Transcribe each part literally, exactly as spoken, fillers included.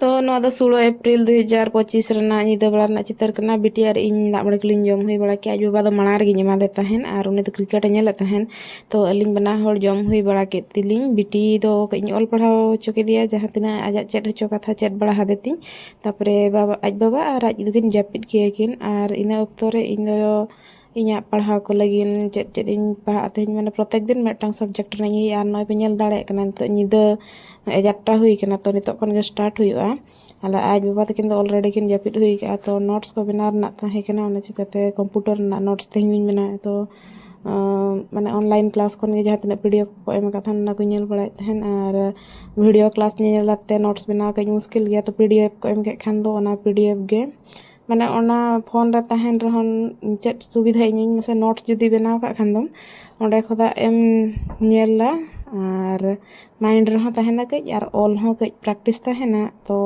ᱛᱚ ᱱᱚᱣᱟ ᱫᱚ ᱥᱳᱞᱳ ᱮᱯᱨᱤᱞ ᱫᱩ ᱦᱟᱡᱟᱨ ᱯᱚᱸᱪᱤᱥ ᱨᱮᱱᱟᱜ ᱧᱤᱫᱟᱹ ᱵᱮᱲᱟ ᱨᱮᱱᱟᱜ ᱪᱤᱛᱟᱹᱨ ᱠᱟᱱᱟ᱾ ᱵᱤᱴᱤ ᱟᱨ ᱤᱧ ᱫᱟᱜ ᱢᱟᱹᱲᱤ ᱠᱚᱞᱤᱧ ᱡᱚᱢ ᱦᱩᱭ ᱵᱟᱲᱟ ᱠᱮᱜᱼᱟ᱾ ᱟᱡ ᱵᱟᱵᱟ ᱫᱚ ᱢᱟᱲᱟᱝ ᱨᱮᱜᱤᱧ ᱮᱢᱟᱫᱮ ᱛᱟᱦᱮᱸᱱ ᱟᱨ ᱩᱱᱤ ᱫᱚ ᱠᱨᱤᱠᱮᱴ ᱮ ᱧᱮᱞᱮᱫ ᱛᱟᱦᱮᱸᱱ᱾ ᱛᱚ ᱟᱹᱞᱤᱧ ᱵᱟᱱᱟ ᱦᱚᱲ ᱡᱚᱢ ᱦᱩᱭ ᱵᱟᱲᱟ ᱠᱮᱫ ᱛᱮᱞᱤᱧ, ᱵᱤᱴᱤ ᱫᱚ ᱠᱟᱹᱡ ᱤᱧ ᱚᱞ ᱯᱟᱲᱦᱟᱣ ᱦᱚᱪᱚ ᱠᱮᱫᱮᱭᱟ, ᱡᱟᱦᱟᱸ ᱛᱤᱱᱟᱹᱜ ᱟᱡᱟᱜ ᱪᱮᱫ ᱦᱚᱪᱚ ᱠᱟᱛᱷᱟ ᱪᱮᱫ ᱵᱟᱲᱟ ᱦᱟᱫᱮ ᱛᱤᱧ᱾ ᱛᱟᱯᱚᱨᱮ ᱵᱟᱵᱟ, ᱟᱡ ᱵᱟᱵᱟ ᱟᱨ ᱟᱡ ᱫᱚᱠᱤᱱ ᱡᱟᱹᱯᱤᱫ ᱠᱮᱭᱟ ᱠᱤᱱ᱾ ᱟᱨ ᱤᱱᱟᱹ ᱚᱠᱛᱚ ᱨᱮ ᱤᱧ ᱫᱚ ᱤᱧᱟᱹᱜ ᱯᱟᱲᱦᱟᱣ ᱠᱚ ᱞᱟᱹᱜᱤᱫ ᱪᱮᱫ ᱪᱮᱫ ᱤᱧ ᱯᱟᱲᱦᱟᱜᱼᱟ ᱛᱮᱦᱮᱧ, ᱢᱟᱱᱮ ᱯᱨᱚᱛᱮᱠ ᱫᱤᱱ ᱢᱤᱫᱴᱟᱝ ᱥᱟᱵᱡᱮᱠᱴ ᱨᱮᱱᱟᱜ ᱤᱧ ᱤᱭᱟᱹᱭᱟ᱾ ᱟᱨ ᱱᱚᱜᱼᱚᱭ ᱯᱮ ᱧᱮᱞ ᱫᱟᱲᱮᱭᱟᱜ ᱠᱟᱱᱟ, ᱱᱤᱛᱚᱜ ᱧᱤᱫᱟᱹ ᱮᱜᱟᱨᱚᱴᱟ ᱦᱩᱭ ᱠᱟᱱᱟ, ᱛᱚ ᱱᱤᱛᱚᱜ ᱠᱷᱚᱱ ᱜᱮ ᱥᱴᱟᱨᱴ ᱦᱩᱭᱩᱜᱼᱟ᱾ ᱟᱞᱮ ᱟᱡ ᱵᱟᱵᱟ ᱛᱟᱹᱠᱤᱱ ᱫᱚ ᱚᱞᱨᱮᱰᱤ ᱠᱤᱱ ᱡᱟᱹᱯᱤᱫ ᱦᱩᱭ ᱠᱟᱜᱼᱟ, ᱛᱚ ᱱᱳᱴᱥ ᱠᱚ ᱵᱮᱱᱟᱣ ᱨᱮᱱᱟᱜ ᱛᱟᱦᱮᱸ ᱠᱟᱱᱟ, ᱚᱱᱟ ᱪᱤᱠᱟᱹᱛᱮ ᱠᱚᱢᱯᱤᱭᱩᱴᱟᱨ ᱨᱮᱱᱟᱜ ᱱᱳᱴᱥ ᱛᱮᱦᱮᱧ ᱵᱮᱱᱟᱣᱟ᱾ ᱛᱚ ᱟᱸ, ᱢᱟᱱᱮ ᱚᱱᱞᱟᱭᱤᱱ ᱠᱞᱟᱥ ᱠᱷᱚᱱ ᱜᱮ ᱡᱟᱦᱟᱸ ᱛᱤᱱᱟᱹᱜ ᱯᱤ ᱰᱤ ᱮᱯᱷ ᱠᱚ ᱮᱢ ᱟᱠᱟᱫ ᱛᱟᱦᱮᱱ, ᱚᱱᱟ ᱠᱚᱧ ᱧᱮᱞ ᱵᱟᱲᱟᱭᱮᱫ ᱛᱟᱦᱮᱱ᱾ ᱟᱨ ᱵᱷᱤᱰᱤᱭᱳ ᱠᱞᱟᱥ ᱧᱮᱞ ᱛᱮ ᱱᱳᱴᱥ ᱵᱮᱱᱟᱣ ᱠᱟᱹᱡ ᱢᱩᱥᱠᱤᱞ ᱜᱮᱭᱟ, ᱛᱚ ᱯᱤ ᱰᱤ ᱮᱯᱷ ᱠᱚ ᱮᱢ ᱠᱮᱫ ᱠᱷᱟᱱ ᱫᱚ ᱚᱱᱟ ᱯᱤ ᱰᱤ ᱮᱯᱷ ᱜᱮ, ᱢᱟᱱᱮ ᱚᱱᱟ ᱯᱷᱳᱱ ᱨᱮ ᱛᱟᱦᱮᱱ ᱨᱮᱦᱚᱸ ᱪᱮᱫ ᱥᱩᱵᱤᱫᱷᱟ ᱤᱧᱤᱧ ᱢᱟᱥᱮ, ᱱᱳᱴᱥ ᱡᱩᱫᱤ ᱵᱮᱱᱟᱣ ᱠᱟᱜ ᱠᱷᱟᱱ ᱫᱚᱢ, ᱚᱸᱰᱮ ᱠᱷᱚᱱᱟᱜ ᱮᱢ ᱧᱮᱞᱟ ᱟᱨ ᱢᱟᱭᱤᱱᱰ ᱨᱮᱦᱚᱸ ᱛᱟᱦᱮᱱᱟ ᱠᱟᱹᱡ, ᱟᱨ ᱚᱞ ᱦᱚᱸ ᱠᱟᱹᱡ ᱯᱨᱮᱠᱴᱤᱥ ᱛᱟᱦᱮᱱᱟ᱾ ᱛᱚ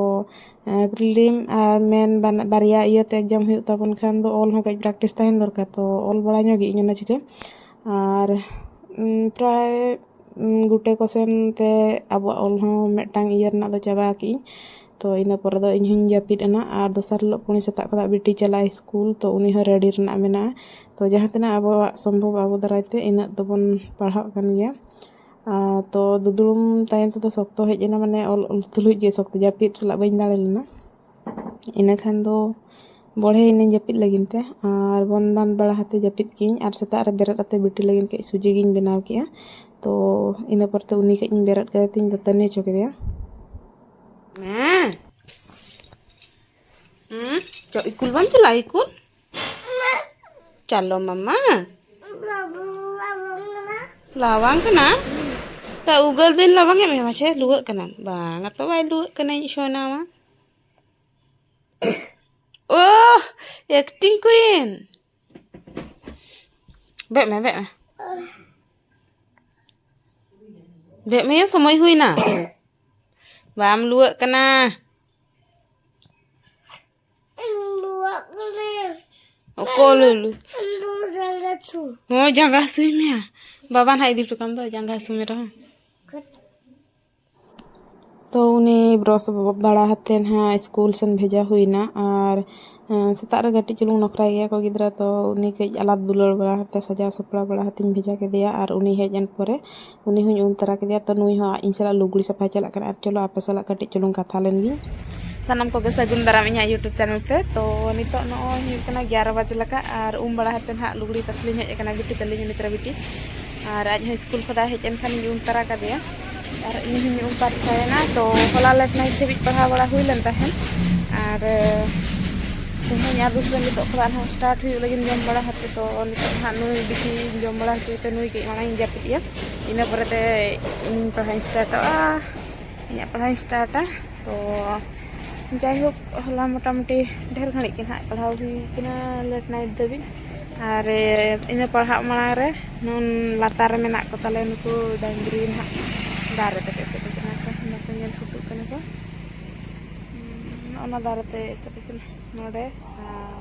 ᱯᱨᱤᱞᱤᱢ ᱟᱨ ᱢᱮᱱ ᱵᱟᱱ-, ᱵᱟᱨᱭᱟ ᱤᱭᱟᱹᱛᱮ ᱮᱠᱡᱟᱢ ᱦᱩᱭᱩᱜ ᱛᱟᱵᱚᱱ ᱠᱷᱟᱱ ᱫᱚ ᱚᱞ ᱦᱚᱸ ᱠᱟᱹᱡ ᱯᱨᱮᱠᱴᱤᱥ ᱛᱟᱦᱮᱱ ᱫᱚᱨᱠᱟᱨ᱾ ᱛᱚ ᱚᱞ ᱵᱟᱲᱟ ᱧᱚᱜ ᱜᱮ ᱤᱧ ᱚᱱᱟ ᱪᱤᱠᱟᱹ᱾ ᱟᱨ ᱩᱢ, ᱯᱨᱟᱭ ᱩᱸ, ᱜᱩᱴᱟᱹ ᱠᱚᱥᱮᱱ ᱛᱮ ᱟᱵᱚᱣᱟᱜ ᱚᱞ ᱦᱚᱸ ᱢᱤᱫᱴᱟᱝ ᱤᱭᱟᱹ ᱨᱮᱱᱟᱜ ᱫᱚ ᱪᱟᱵᱟ ᱠᱮᱜᱼᱟᱹᱧ᱾ ᱛᱚ ᱤᱱᱟᱹ ᱯᱚᱨᱮ ᱫᱚ ᱤᱧ ᱦᱚᱸᱧ ᱡᱟᱹᱯᱤᱫ ᱮᱱᱟ᱾ ᱟᱨ ᱫᱚᱥᱟᱨ ᱦᱤᱞᱳᱜ ᱯᱩᱱᱤ ᱥᱮᱛᱟᱜ ᱠᱷᱚᱱᱟᱜ ᱵᱤᱴᱤ ᱪᱟᱞᱟᱜᱼᱟ ᱥᱠᱩᱞ, ᱛᱚ ᱩᱱᱤ ᱦᱚᱸ ᱨᱮᱰᱤ ᱨᱮᱱᱟᱜ ᱢᱮᱱᱟᱜᱼᱟ᱾ ᱛᱚ ᱡᱟᱦᱟᱸ ᱛᱤᱱᱟᱹᱜ ᱟᱵᱚᱣᱟᱜ ᱥᱚᱢᱵᱷᱚᱵ ᱟᱵᱚ ᱫᱟᱨᱟᱭ ᱛᱮ ᱤᱱᱟᱹᱜ ᱫᱚᱵᱚᱱ ᱯᱟᱲᱦᱟᱜ ᱠᱟᱱ ᱜᱮᱭᱟ᱾ ᱟᱨ ᱛᱚ ᱫᱩᱫᱩᱲᱩᱢ ᱛᱟᱭᱚᱢ ᱛᱮᱫᱚ ᱥᱚᱠᱛᱚ ᱦᱮᱡ ᱮᱱᱟ, ᱢᱟᱱᱮ ᱚᱞ ᱚᱞ ᱛᱩᱞᱩᱡ ᱜᱮ ᱥᱚᱠᱛᱚ, ᱡᱟᱹᱯᱤᱫ ᱥᱟᱞᱟᱜ ᱵᱟᱹᱧ ᱫᱟᱲᱮ ᱞᱮᱱᱟ᱾ ᱤᱱᱟᱹ ᱠᱷᱟᱱ ᱫᱚ ᱵᱚᱲᱦᱮ ᱮᱱᱟᱹᱧ ᱡᱟᱹᱯᱤᱫ ᱞᱟᱹᱜᱤᱫ ᱛᱮ, ᱟᱨ ᱵᱚᱱ ᱵᱟᱸᱫ ᱵᱟᱲᱟ ᱠᱟᱛᱮ ᱡᱟᱹᱯᱤᱫ ᱠᱮᱜᱼᱟᱹᱧ᱾ ᱟᱨ ᱥᱮᱛᱟᱜ ᱨᱮ ᱵᱮᱨᱮᱫ ᱠᱟᱛᱮ ᱵᱤᱴᱤ ᱞᱟᱹᱜᱤᱫ ᱠᱟᱹᱡ ᱥᱩᱡᱤ ᱜᱤᱧ ᱵᱮᱱᱟᱣ ᱠᱮᱜᱼᱟ᱾ ᱛᱚ ᱤᱱᱟᱹ ᱯᱚᱨᱮ ᱛᱮ ᱩᱱᱤ ᱠᱟᱹᱡ ᱤᱧ ᱵᱮᱨᱮᱫ ᱠᱟᱛᱮ ᱤᱧ ᱫᱟᱹᱛᱟᱹᱱᱤ ᱦᱚᱪᱚ ᱠᱮᱫᱮᱭᱟ᱾ ᱦᱮᱸ᱾ ᱦᱩᱸ? ᱪᱚ, ᱤᱠᱩᱞ ᱵᱟᱢ ᱪᱟᱞᱟᱜᱼᱟ, ᱤᱠᱩᱞ? ᱪᱟᱞᱚ ᱢᱟᱢᱟ᱾ ᱞᱟᱣᱟᱝ ᱠᱟᱱᱟ? ᱛᱟ ᱩᱜᱟᱹᱞ ᱫᱤᱱ ᱞᱟᱣᱟᱝ ᱮᱫ ᱢᱮᱭᱟ ᱢᱟᱪᱷᱮ, ᱞᱩᱣᱟᱹᱜ ᱠᱟᱱᱟᱢ᱾ ᱵᱟᱝ, ᱛᱚ ᱵᱟᱭ ᱞᱩᱣᱟᱹᱜ ᱠᱟᱱᱟ ᱤᱧ ᱥᱚᱱᱟ ᱢᱟ᱾ ᱳᱦ, acting queen᱾ ᱵᱮᱜ ᱢᱮ, ᱵᱮᱜ ᱢᱮ᱾ ᱵᱮᱜ ᱢᱮ, ᱥᱚᱢᱚᱭ ᱦᱩᱭᱱᱟ᱾ ᱵᱟᱢ ᱞᱩᱣᱟᱹᱜ ᱠᱟᱱᱟ᱾ ᱞᱩᱣᱟᱹᱜ ᱠᱟᱱᱟ᱾ ᱚᱠᱚᱭ ᱞᱩ-, ᱞᱩ-? ᱞᱩ-, ᱡᱟᱸᱜᱟ ᱦᱟᱹᱥᱩ᱾ ᱦᱚᱸ, ᱡᱟᱸᱜᱟ ᱦᱟᱹᱥᱩᱭ ᱢᱮᱭᱟ᱾ ᱵᱟᱵᱟ ᱱᱟᱦᱟᱜ ᱤᱫᱤ ᱦᱚᱴᱚ ᱠᱟᱢ ᱫᱚ, ᱡᱟᱸᱜᱟ ᱦᱟᱹᱥᱩ ᱢᱮ ᱨᱮᱦᱚᱸ᱾ ᱛᱚ ᱩᱱᱤ ᱵᱨᱚᱥ ᱵᱟᱲᱟ ᱠᱟᱛᱮ ᱱᱟᱦᱟᱜ ᱥᱠᱩᱞ ᱥᱮᱱ ᱵᱷᱮᱡᱟ ᱦᱩᱭᱱᱟ᱾ ᱟᱨ ᱥᱮᱛᱟᱜ ᱨᱮ ᱠᱟᱹᱴᱤᱡ ᱪᱩᱞᱩᱝ ᱱᱚᱠᱷᱨᱟᱭ ᱜᱮᱭᱟ ᱠᱚ ᱜᱤᱫᱽᱨᱟᱹ, ᱛᱚ ᱩᱱᱤ ᱠᱟᱹᱡ ᱟᱞᱟᱫ ᱫᱩᱞᱟᱹᱲ ᱵᱟᱲᱟ ᱠᱟᱛᱮ, ᱥᱟᱡᱟᱣ ᱥᱟᱯᱲᱟᱣ ᱵᱟᱲᱟ ᱠᱟᱛᱮᱧ ᱵᱷᱮᱡᱟ ᱠᱮᱫᱮᱭᱟ᱾ ᱟᱨ ᱩᱱᱤ ᱦᱮᱡ ᱮᱱ ᱯᱚᱨᱮ ᱩᱱᱤ ᱦᱚᱸᱧ ᱩᱢ ᱛᱟᱨᱟ ᱠᱮᱫᱮᱭᱟ᱾ ᱛᱚ ᱱᱩᱭ ᱦᱚᱸ ᱤᱧ ᱥᱟᱞᱟᱜ ᱞᱩᱜᱽᱲᱤ ᱥᱟᱯᱷᱟᱭ ᱪᱟᱞᱟᱜ ᱠᱟᱱᱟ᱾ ᱟᱨ ᱪᱚᱞᱚ ᱟᱯᱮ ᱥᱟᱞᱟᱜ ᱠᱟᱹᱴᱤᱡ ᱪᱩᱞᱩᱝ ᱠᱟᱛᱷᱟ ᱞᱮᱱ ᱜᱤᱧ᱾ ᱥᱟᱱᱟᱢ ᱠᱚᱜᱮ ᱥᱟᱹᱜᱩᱱ ᱫᱟᱨᱟᱢ ᱤᱧᱟᱹᱜ YouTube channel ᱛᱮ᱾ ᱛᱚ ᱱᱤᱛᱚᱜ ᱱᱚᱜᱼᱚᱭ ᱦᱩᱭᱩᱜ ᱠᱟᱱᱟ ᱜᱮᱭᱟᱨᱚ ᱵᱟᱡᱮ ᱞᱮᱠᱟ, ᱟᱨ ᱩᱢ ᱵᱟᱲᱟ ᱠᱟᱛᱮ ᱱᱟᱦᱟᱜ ᱞᱩᱜᱽᱲᱤ ᱛᱟᱥᱮ ᱞᱤᱧ ᱦᱮᱡ ᱟᱠᱟᱱᱟ ᱵᱤᱴᱤ ᱛᱟᱹᱞᱤᱧ, ᱢᱤᱛᱨᱟ ᱵᱤᱴᱤ᱾ ᱟᱨ ᱟᱡ ᱦᱚᱸ ᱥᱠᱩᱞ ᱠᱷᱚᱱᱟᱜ ᱦᱮᱡ ᱮᱱ ᱠᱷᱟᱱ ᱤᱧ ᱩᱢ ᱛᱟᱨᱟ ᱠᱟᱫᱮᱭᱟ᱾ ᱟᱨ ᱤᱧ ᱦᱚᱸᱧ ᱩᱢ ᱯᱟᱨᱪᱟᱭᱮᱱᱟ᱾ ᱛᱚ ᱦᱚᱞᱟ ᱞᱮᱴ ᱱᱟᱭᱤᱴ ᱫᱷᱟᱹᱵᱤᱡ ᱯᱟᱲᱦᱟᱣ ᱵᱟᱲᱟ ᱦᱩᱭ ᱞᱮᱱ ᱛᱟᱦᱮᱸᱫ᱾ ᱟᱨ ᱛᱮᱦᱮᱧ ᱟᱨ ᱫᱩᱥᱨᱟ ᱱᱤᱛᱚᱜ ᱠᱷᱚᱱᱟᱜ ᱦᱚᱸ ᱥᱴᱟᱨᱴ ᱦᱩᱭᱩᱜ ᱞᱟᱹᱜᱤᱫ ᱡᱚᱢ ᱵᱟᱲᱟ ᱠᱟᱛᱮ᱾ ᱛᱚ ᱱᱤᱛᱚᱜ ᱦᱟᱸᱜ ᱱᱩᱭ ᱵᱤᱴᱤ ᱡᱚᱢ ᱵᱟᱲᱟ ᱦᱚᱪᱚᱭ ᱛᱮ ᱱᱩᱭ ᱠᱟᱹᱡ ᱢᱟᱲᱟᱝ ᱤᱧ ᱡᱟᱹᱯᱤᱫ ᱮᱭᱟ᱾ ᱤᱱᱟᱹ ᱯᱚᱨᱮ ᱛᱮ ᱤᱧ ᱯᱟᱲᱦᱟᱜ ᱤᱧ ᱥᱴᱟᱨᱴᱚᱜᱼᱟ, ᱤᱧᱟᱹᱜ ᱯᱟᱲᱦᱟᱜ ᱤᱧ ᱥᱴᱟᱨᱴᱟ᱾ ᱛᱚ ᱡᱟᱭᱦᱳᱠ, ᱦᱚᱞᱟ ᱢᱚᱴᱟᱢᱩᱴᱤ ᱰᱷᱮᱨ ᱜᱷᱟᱹᱲᱤᱡ ᱜᱮ ᱱᱟᱦᱟᱜ ᱯᱟᱲᱦᱟᱣ ᱦᱩᱭ ᱠᱟᱱᱟ, ᱞᱮᱴ ᱱᱟᱭᱤᱴ ᱫᱷᱟᱹᱵᱤᱡ᱾ ᱟᱨ ᱤᱱᱟᱹ ᱯᱟᱲᱦᱟᱜ ᱢᱟᱲᱟᱝ ᱨᱮ ᱱᱩᱱ ᱞᱟᱛᱟᱨ ᱨᱮ ᱢᱮᱱᱟᱜ ᱠᱚ ᱛᱟᱞᱮ ᱱᱩᱠᱩ ᱰᱟᱝᱨᱤ ᱱᱟᱦᱟᱜ ᱫᱟᱨᱮ ᱛᱮᱠᱚ ᱮᱥᱮᱫ ᱟᱠᱟᱱᱟ ᱠᱚ, ᱵᱟᱠᱚ ᱧᱮᱞ ᱥᱩᱫᱩᱜ ᱠᱟᱱᱟ ᱠᱚ᱾ ᱱᱚᱜᱼᱚ ᱱᱟ ᱫᱟᱨᱮ ᱛᱮ ᱮᱥᱮᱫ ᱟᱠᱟᱱᱟ ᱱᱚᱰᱮ᱾ ᱟᱨ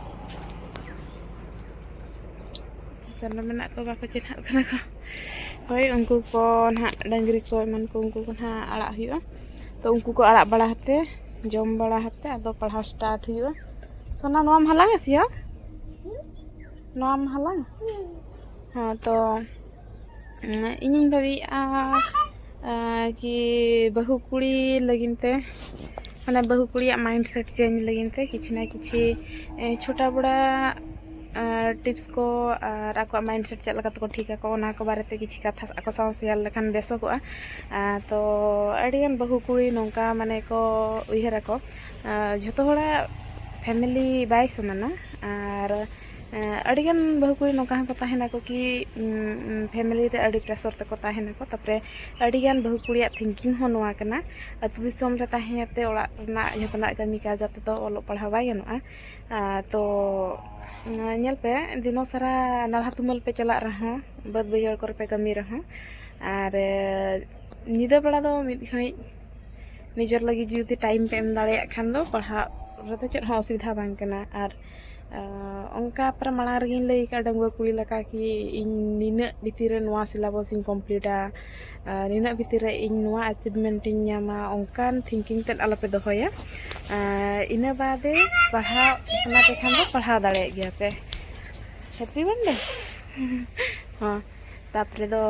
ᱥᱟᱢᱱᱮ ᱢᱮᱱᱟᱜ ᱠᱚ, ᱵᱟᱠᱚ ᱪᱤᱱᱦᱟᱹᱜ ᱠᱟᱱᱟ ᱠᱚ᱾ ᱦᱳᱭ, ᱩᱱᱠᱩ ᱠᱚ ᱱᱟᱦᱟᱜ ᱰᱟᱹᱝᱨᱤ ᱠᱚ ᱮᱢᱟᱱ ᱠᱚ, ᱩᱱᱠᱩ ᱠᱚ ᱱᱟᱦᱟᱜ ᱟᱲᱟᱜ ᱦᱩᱭᱩᱜᱼᱟ᱾ ᱛᱚ ᱩᱱᱠᱩ ᱠᱚ ᱟᱲᱟᱜ ᱵᱟᱲᱟ ᱠᱟᱛᱮ, ᱡᱚᱢ ᱵᱟᱲᱟ ᱠᱟᱛᱮ ᱟᱫᱚ ᱯᱟᱲᱦᱟᱣ ᱥᱴᱟᱨᱴ ᱦᱩᱭᱩᱜᱼᱟ᱾ ᱥᱳᱱᱟ, ᱱᱚᱣᱟᱢ ᱦᱟᱞᱟᱝᱟ ᱥᱮᱭᱟ? ᱱᱚᱣᱟᱢ ᱦᱟᱞᱟᱝ? ᱦᱮᱸ, ᱛᱚ ᱤᱧᱤᱧ ᱵᱷᱟᱵᱤᱭᱮᱫᱼᱟ ᱠᱤ ᱵᱟᱹᱦᱩ ᱠᱩᱲᱤ ᱞᱟᱹᱜᱤᱫ ᱛᱮ, ᱢᱟᱱᱮ ᱵᱟᱹᱦᱩ ᱠᱩᱲᱤᱭᱟᱜ ᱢᱟᱭᱤᱱᱰ ᱥᱮᱴ ᱪᱮᱧᱡᱽ ᱞᱟᱹᱜᱤᱫ ᱛᱮ ᱠᱤᱪᱷᱩ ᱱᱟ ᱠᱤᱪᱷᱩ ᱪᱷᱳᱴᱟ ᱵᱚᱲᱟ ᱴᱤᱯᱥ ᱠᱚ ᱟᱨ ᱟᱠᱚᱣᱟᱜ ᱢᱟᱭᱤᱱᱰ ᱥᱮᱴ ᱪᱮᱫ ᱞᱮᱠᱟ ᱛᱮᱠᱚ ᱴᱷᱤᱠ ᱟᱠᱚ, ᱚᱱᱟ ᱠᱚ ᱵᱟᱨᱮᱛᱮ ᱠᱤᱪᱷᱩ ᱠᱟᱛᱷᱟ ᱟᱠᱚ ᱥᱟᱶ ᱥᱮᱭᱟᱨ ᱞᱮᱠᱷᱟᱱ ᱵᱮᱥᱚᱜᱚᱜᱼᱟ᱾ ᱛᱚ ᱟᱹᱰᱤᱜᱟᱱ ᱵᱟᱹᱦᱩ ᱠᱩᱲᱤ ᱱᱚᱝᱠᱟ ᱢᱟᱱᱮ ᱠᱚ ᱩᱭᱦᱟᱹᱨ ᱟᱠᱚ, ᱡᱷᱚᱛᱚ ᱦᱚᱲᱟᱜ ᱯᱷᱮᱢᱮᱞᱤ ᱵᱟᱭ ᱥᱚᱢᱟᱱᱟ᱾ ᱟᱨ ᱟᱹᱰᱤᱜᱟᱱ ᱵᱟᱹᱦᱩ ᱠᱩᱲᱤ ᱱᱚᱝᱠᱟ ᱦᱚᱸᱠᱚ ᱛᱟᱦᱮᱱᱟᱠᱚ ᱠᱤ ᱯᱷᱮᱢᱮᱞᱤ ᱨᱮ ᱟᱹᱰᱤ ᱯᱨᱮᱥᱚᱨ ᱛᱮᱠᱚ ᱛᱟᱦᱮᱱᱟᱠᱚ᱾ ᱛᱟᱨᱯᱚᱨᱮ ᱟᱹᱰᱤᱜᱟᱱ ᱵᱟᱹᱦᱩ ᱠᱩᱲᱤᱭᱟᱜ ᱛᱷᱤᱝᱠᱤᱝ ᱦᱚᱸ ᱱᱚᱣᱟ ᱠᱟᱱᱟ, ᱟᱹᱛᱩ ᱫᱤᱥᱚᱢ ᱨᱮ ᱛᱟᱦᱮᱸ ᱠᱟᱛᱮ ᱚᱲᱟᱜ ᱨᱮᱱᱟᱜ ᱡᱷᱚᱛᱚᱱᱟᱜ ᱠᱟᱹᱢᱤ ᱠᱟᱡᱽ ᱟᱛᱮ ᱫᱚ ᱚᱞᱚᱜ ᱯᱟᱲᱦᱟᱣ ᱵᱟᱭ ᱜᱟᱱᱚᱜᱼᱟ᱾ ᱛᱚ ᱧᱮᱞ ᱯᱮ, ᱫᱤᱱᱚ ᱥᱟᱨᱟ ᱱᱟᱞᱦᱟ ᱛᱩᱢᱟᱹᱞ ᱯᱮ ᱪᱟᱞᱟᱜ ᱨᱮᱦᱚᱸ, ᱵᱟᱹᱫᱽ ᱵᱟᱹᱭᱦᱟᱹᱲ ᱠᱚᱨᱮ ᱯᱮ ᱠᱟᱹᱢᱤ ᱨᱮᱦᱚᱸ, ᱟᱨ ᱧᱤᱫᱟᱹ ᱵᱮᱲᱟ ᱫᱚ ᱢᱤᱫ ᱜᱷᱟᱹᱲᱤᱡ ᱱᱤᱡᱮᱨ ᱞᱟᱹᱜᱤᱫ ᱡᱩᱫᱤ ᱴᱟᱭᱤᱢ ᱯᱮ ᱮᱢ ᱫᱟᱲᱮᱭᱟᱜ ᱠᱷᱟᱱ ᱫᱚ ᱯᱟᱲᱦᱟᱜ ᱨᱮᱫᱚ ᱪᱮᱫ ᱦᱚᱸ ᱚᱥᱩᱵᱤᱫᱷᱟ ᱵᱟᱝ ᱠᱟᱱᱟ᱾ ᱟᱨ ᱚᱱᱠᱟ ᱯᱨᱟᱭ ᱢᱟᱲᱟᱝ ᱨᱮᱜᱮᱧ ᱞᱟᱹᱭ ᱟᱠᱟᱫᱼᱟ, ᱰᱟᱺᱜᱩᱣᱟᱹ ᱠᱩᱲᱤ ᱞᱮᱠᱟ ᱠᱤ ᱤᱧ ᱱᱤᱱᱟᱹᱜ ᱵᱷᱤᱛᱤᱨ ᱨᱮ ᱱᱚᱣᱟ ᱥᱤᱞᱟᱵᱚᱥ ᱤᱧ ᱠᱚᱢᱯᱞᱤᱴᱟ, ᱟᱨ ᱱᱤᱱᱟᱹᱜ ᱵᱷᱤᱛᱤᱨ ᱨᱮ ᱤᱧ ᱱᱚᱣᱟ ᱟᱪᱤᱵᱷᱢᱮᱱᱴ ᱤᱧ ᱧᱟᱢᱟ, ᱚᱱᱠᱟᱱ ᱛᱷᱤᱝᱠᱤᱝ ᱛᱮᱫ ᱟᱞᱚᱯᱮ ᱫᱚᱦᱚᱭᱟ᱾ ᱟᱨ ᱤᱱᱟᱹ ᱵᱟᱫᱮ ᱯᱟᱲᱦᱟᱣ ᱥᱟᱱᱟ ᱯᱮ ᱠᱷᱟᱱ ᱫᱚ ᱯᱟᱲᱦᱟᱣ ᱫᱟᱲᱮᱭᱟᱜ ᱜᱮᱭᱟ ᱯᱮ᱾ Happy birthday. ᱦᱚᱸ, ᱛᱟᱯᱚᱨᱮ ᱫᱚ